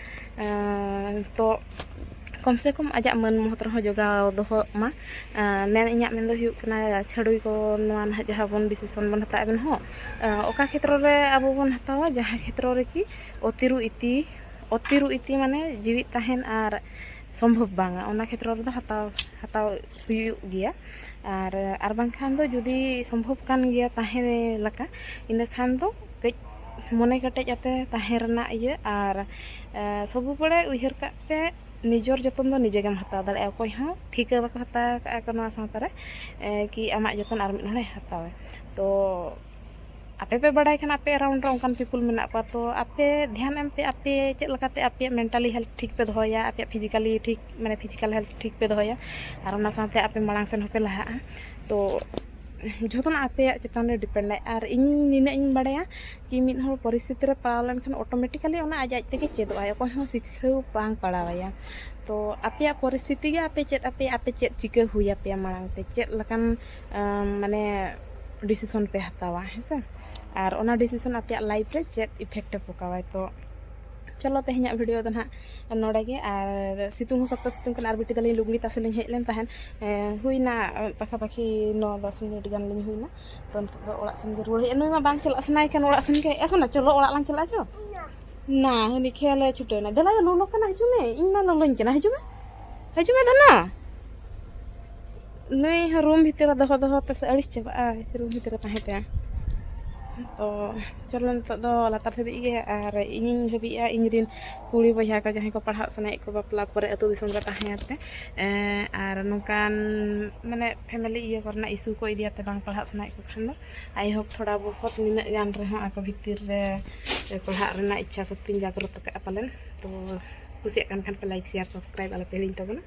ᱛᱚ ᱠᱚᱢ ᱥᱮ ᱠᱚᱢ ᱟᱡᱟᱜ ᱢᱟᱹᱱ ᱢᱚᱦᱚᱛ ᱨᱮᱦᱚᱸ ᱡᱚᱜᱟᱣ ᱫᱚᱦᱚᱜ ᱢᱟ᱾ ᱢᱮᱱ, ᱤᱧᱟᱹᱜ ᱢᱮᱱ ᱫᱚ ᱦᱩᱭᱩᱜ ᱠᱟᱱᱟ, ᱪᱷᱟᱹᱰᱩᱭ ᱠᱚ ᱱᱚᱣᱟ ᱱᱟᱦᱟᱜ ᱡᱟᱦᱟᱸ ᱵᱚᱱ ᱰᱤᱥᱤᱥᱚᱱ ᱵᱚᱱ ᱦᱟᱛᱟᱣ ᱮᱫ ᱵᱚᱱ ᱦᱚᱸ, ᱚᱠᱟ ᱠᱷᱮᱛᱨᱚ ᱨᱮ ᱟᱵᱚ ᱵᱚᱱ ᱦᱟᱛᱟᱣᱟ, ᱡᱟᱦᱟᱸ ᱠᱷᱮᱛᱨᱚ ᱨᱮ ᱠᱤ ᱚᱛᱤᱨᱩ ᱤᱛᱤ, ᱚᱛᱤᱨᱩ ᱤᱛᱤ ᱢᱟᱱᱮ ᱡᱤᱣᱤᱫ ᱛᱟᱦᱮᱱ ᱟᱨ ᱥᱚᱢᱵᱷᱚᱵ ᱵᱟᱝᱟ, ᱚᱱᱟ ᱠᱷᱮᱛᱨᱚ ᱨᱮᱫᱚ ᱦᱟᱛᱟᱣ, ᱦᱟᱛᱟᱣ ᱦᱩᱭᱩᱜ ᱜᱮᱭᱟ᱾ ᱟᱨ, ᱟᱨ ᱵᱟᱝᱠᱷᱟᱱ ᱫᱚ ᱡᱩᱫᱤ ᱥᱚᱢᱵᱷᱚᱵ ᱠᱟᱱ ᱜᱮᱭᱟ ᱛᱟᱦᱮᱸ ᱞᱮᱠᱟ, ᱤᱱᱟᱹᱠᱷᱟᱱ ᱫᱚ ᱠᱟᱹᱡ ᱢᱚᱱᱮ ᱠᱮᱴᱮᱡ ᱟᱛᱮ ᱛᱟᱦᱮᱸ ᱨᱮᱱᱟᱜ ᱤᱭᱟᱹ᱾ ᱟᱨ ᱥᱚᱵᱩ ᱵᱮᱲᱟ ᱩᱭᱦᱟᱹᱨ ᱠᱟᱜ ᱯᱮ, ᱱᱤᱡᱚᱨ ᱡᱚᱛᱚᱱ ᱫᱚ ᱱᱤᱡᱮ ᱜᱮᱢ ᱦᱟᱛᱟᱣ ᱫᱟᱲᱮᱭᱟᱜᱼᱟ᱾ ᱚᱠᱚᱭ ᱦᱚᱸ ᱴᱷᱤᱠᱟᱹ ᱵᱟᱠᱚ ᱦᱟᱛᱟᱣ ᱠᱟᱜᱼᱟ ᱠᱚ ᱱᱚᱣᱟ ᱥᱟᱶᱛᱟ ᱨᱮ, ᱮ, ᱠᱤ ᱟᱢᱟᱜ ᱡᱚᱛᱚᱱ ᱟᱨ ᱢᱤᱫ ᱦᱚᱲᱮ ᱦᱟᱛᱟᱣᱟ᱾ ᱛᱚ ᱟᱯᱮ ᱯᱮ ᱵᱟᱲᱟᱭ ᱠᱷᱟᱱ, ᱟᱯᱮ ᱟᱨᱟᱣᱩᱱᱰ ᱨᱮ ᱚᱱᱠᱟᱱ ᱯᱤᱯᱩᱞ ᱢᱮᱱᱟᱜ ᱠᱚᱣᱟ, ᱛᱚ ᱟᱯᱮ ᱫᱷᱮᱭᱟᱱ ᱮᱢ ᱯᱮ, ᱟᱯᱮ ᱪᱮᱫ ᱞᱮᱠᱟᱛᱮ ᱟᱯᱮᱭᱟᱜ ᱢᱮᱱᱴᱟᱞᱤ ᱦᱮᱞᱛᱷ ᱴᱷᱤᱠ ᱯᱮ ᱫᱚᱦᱚᱭᱟ, ᱟᱯᱮᱭᱟᱜ ᱯᱷᱤᱡᱤᱠᱟᱞᱤ ᱴᱷᱤᱠ, ᱢᱟᱱᱮ ᱯᱷᱤᱡᱤᱠᱟᱞ ᱦᱮᱞᱛᱷ ᱴᱷᱤᱠ ᱯᱮ ᱫᱚᱦᱚᱭᱟ, ᱟᱨ ᱚᱱᱟ ᱥᱟᱶᱛᱮ ᱟᱯᱮ ᱢᱟᱲᱟᱝ ᱥᱮᱱ ᱦᱚᱸᱯᱮ ᱞᱟᱦᱟᱜᱼᱟ᱾ ᱛᱚ ᱡᱷᱚᱛᱚᱱᱟᱜ ᱟᱯᱮᱭᱟᱜ ᱪᱮᱛᱟᱱ ᱨᱮ ᱰᱤᱯᱮᱱᱰᱟᱭ᱾ ᱟᱨ ᱤᱧ ᱱᱤᱱᱟᱹᱜ ᱤᱧ ᱵᱟᱲᱟᱭᱟ ᱠᱤ ᱢᱤᱫ ᱦᱚᱲ ᱯᱚᱨᱤᱥᱛᱷᱤᱛᱤ ᱨᱮ ᱯᱟᱲᱟᱣ ᱞᱮᱱᱠᱷᱟᱱ ᱚᱴᱳᱢᱮᱴᱤᱠᱟᱞᱤ ᱚᱱᱟ ᱟᱡ ᱟᱡ ᱛᱮᱜᱮ ᱪᱮᱫᱚᱜ ᱟᱭ, ᱚᱠᱚᱭ ᱦᱚᱸ ᱥᱤᱠᱷᱟᱹᱣ ᱵᱟᱝ ᱯᱟᱲᱟᱣᱟᱭᱟ᱾ ᱛᱚ ᱟᱯᱮᱭᱟᱜ ᱯᱚᱨᱤᱥᱛᱷᱤᱛᱤ ᱜᱮ ᱟᱯᱮ ᱪᱮᱫ ᱟᱯᱮ ᱟᱯᱮ ᱪᱮᱫ ᱪᱤᱠᱟᱹ ᱦᱩᱭ ᱟᱯᱮᱭᱟ ᱢᱟᱲᱟᱝ ᱛᱮ, ᱪᱮᱫ ᱞᱮᱠᱟᱱ ᱟᱢ, ᱢᱟᱱᱮ ᱰᱤᱥᱤᱥᱚᱱ ᱯᱮ ᱦᱟᱛᱟᱣᱟ, ᱦᱮᱸ ᱥᱮ? ᱟᱨ ᱚᱱᱟ ᱰᱤᱥᱤᱥᱚᱱ ᱟᱯᱮᱭᱟᱜ ᱞᱟᱭᱤᱯᱷ ᱨᱮ ᱪᱮᱫ ᱤᱯᱷᱮᱠᱴ ᱮ ᱯᱚᱠᱟᱣᱟᱭ᱾ ᱛᱚ ᱪᱚᱞᱚ ᱛᱮᱦᱮᱧᱟᱜ ᱵᱷᱤᱰᱤᱭᱳ ᱫᱚ ᱱᱟᱦᱟᱜ ᱱᱚᱰᱮ ᱜᱮ᱾ ᱟᱨ ᱥᱤᱛᱩᱝ ᱦᱚᱸ ᱥᱚᱠᱛᱚ ᱥᱤᱛᱩᱝ ᱠᱟᱱᱟ, ᱟᱨ ᱵᱤᱴᱤ ᱛᱟᱹᱞᱤᱧ ᱞᱩᱜᱽᱲᱤ ᱛᱟᱥᱮ ᱞᱤᱧ ᱦᱮᱡ ᱞᱮᱱ ᱛᱟᱦᱮᱸᱫ᱾ ᱮᱸ, ᱦᱩᱭᱱᱟ ᱯᱟᱠᱷᱟ ᱯᱟᱠᱷᱤ ᱱᱚ ᱫᱚᱥ ᱢᱤᱱᱤᱴ ᱜᱟᱱ ᱞᱤᱧ ᱦᱩᱭᱱᱟ᱾ ᱛᱚ ᱱᱤᱛᱚᱜ ᱫᱚ ᱚᱲᱟᱜ ᱥᱮᱱ ᱜᱮ ᱨᱩᱣᱟᱹᱲ ᱦᱩᱭᱩᱜᱼᱟ᱾ ᱱᱩᱭ ᱢᱟ ᱵᱟᱝ ᱪᱟᱞᱟᱜ ᱥᱟᱱᱟᱭᱮ ᱠᱟᱱ ᱚᱲᱟᱜ ᱥᱮᱱ ᱜᱮ᱾ ᱮ ᱥᱳᱱᱟ, ᱪᱚᱞᱚ ᱚᱲᱟᱜ ᱞᱟᱝ ᱪᱟᱞᱟᱜᱼᱟ, ᱪᱚ᱾ ᱱᱟ, ᱩᱱᱤ ᱠᱷᱮᱞᱮ ᱪᱷᱩᱴᱟᱹᱣ ᱮᱱᱟ᱾ ᱫᱮᱞᱟ ᱭᱟ, ᱞᱚᱞᱚ ᱠᱟᱱᱟ, ᱦᱤᱡᱩᱜ ᱢᱮ᱾ ᱤᱧ ᱢᱟ ᱞᱚᱞᱚᱧ ᱠᱟᱱᱟ, ᱦᱤᱡᱩᱜ ᱢᱮ᱾ ᱦᱤᱡᱩᱜ ᱢᱮ ᱫᱷᱚᱱᱚ᱾ ᱱᱩᱭ ᱦᱚᱸ ᱨᱩᱢ ᱵᱷᱤᱛᱤᱨ ᱨᱮ ᱫᱚᱦᱚ ᱫᱚᱦᱚ ᱛᱮᱥᱮ ᱟᱹᱲᱤᱥ ᱪᱟᱵᱟᱜᱼᱟᱭ, ᱨᱩᱢ ᱵᱷᱤᱛᱤᱨ ᱨᱮ ᱛᱟᱦᱮᱸ ᱛᱮ᱾ ᱛᱚ ᱪᱚᱞᱚ ᱱᱤᱛᱚᱜ ᱫᱚ ᱞᱟᱛᱟᱨ ᱫᱷᱟᱹᱵᱤᱡ ᱜᱮ, ᱟᱨ ᱤᱧᱤᱧ ᱵᱷᱟᱹᱵᱤᱭᱮᱫᱼᱟ ᱤᱧ ᱨᱤᱱ ᱠᱩᱲᱤ ᱵᱚᱭᱦᱟ ᱠᱚ ᱡᱟᱦᱟᱸᱭ ᱠᱚ ᱯᱟᱲᱦᱟᱜ ᱥᱟᱱᱟᱭᱮᱫ ᱠᱚ ᱵᱟᱯᱞᱟ ᱯᱚᱨᱮ ᱟᱹᱛᱩ ᱫᱤᱥᱚᱢ ᱨᱮ ᱛᱟᱦᱮᱸ ᱟᱛᱮ, ᱮᱸ, ᱟᱨ ᱱᱚᱝᱠᱟᱱ ᱢᱟᱱᱮ ᱯᱷᱮᱢᱮᱞᱤ ᱤᱭᱟᱹ ᱠᱚᱨᱮᱱᱟᱜ ᱤᱥᱩ ᱠᱚ ᱤᱫᱤ ᱟᱛᱮ ᱵᱟᱝ ᱯᱟᱲᱦᱟᱜ ᱥᱟᱱᱟᱭᱮᱫ ᱠᱚ ᱠᱷᱟᱱ ᱫᱚ, ᱟᱭ ᱦᱳᱯ ᱛᱷᱚᱲᱟ ᱵᱚᱦᱚᱛ ᱱᱤᱱᱟᱹᱜ ᱜᱟᱱ ᱨᱮᱦᱚᱸ ᱟᱠᱚ ᱵᱷᱤᱛᱤᱨ ᱨᱮ ᱯᱟᱲᱦᱟᱜ ᱨᱮᱱᱟᱜ ᱤᱪᱪᱷᱟ ᱥᱚᱠᱛᱤᱧ ᱡᱟᱜᱽᱨᱚᱛ ᱟᱠᱟᱫᱼᱟ ᱯᱟᱞᱮᱱ᱾ ᱛᱚ ᱠᱩᱥᱤᱭᱟᱜ ᱠᱟᱱ ᱠᱷᱟᱱ ᱯᱮ ᱞᱟᱭᱤᱠ, ᱥᱮᱭᱟᱨ, ᱥᱟᱵᱥᱠᱨᱟᱭᱤᱵ ᱟᱞᱚ ᱯᱮ ᱦᱤᱲᱤᱧ ᱛᱟᱵᱚᱱᱟ᱾